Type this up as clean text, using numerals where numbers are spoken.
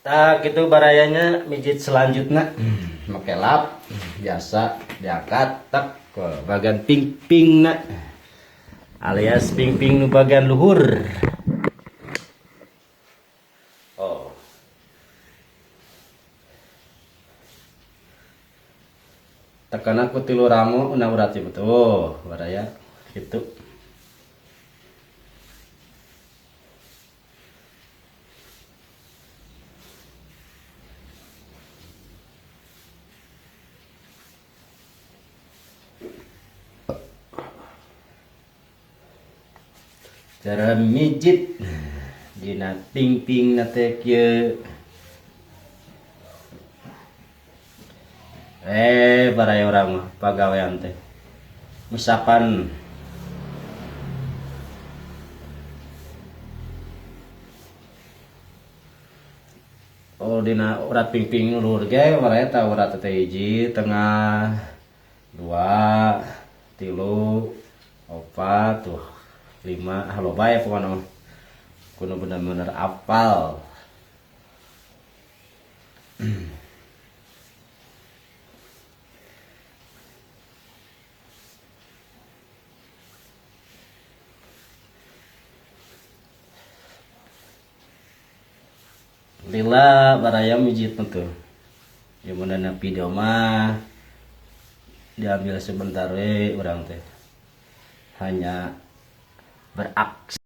Tah gitu barayanya mijit selanjutnya. Make lap biasa diangkat tek ke bagian ping-pingna alias ping-ping nu bagian luhur. Oh. Tekan aku tilu ramo una urat ieu tuh baraya gitu. Cara mijit dina ping-ping na teh kieu. Baraya urang mah pagawean teh musapan. Oh dina urat ping-ping luhur ge baraya tah urat teh hiji tengah 2 3 4 tuh 5. Ah, loba ya pokokna mah. Kudu bener-bener apal. Lila baraya mijit tuh. Ya mun video mah diambil sebentar we urang teh. Hanya beraksi.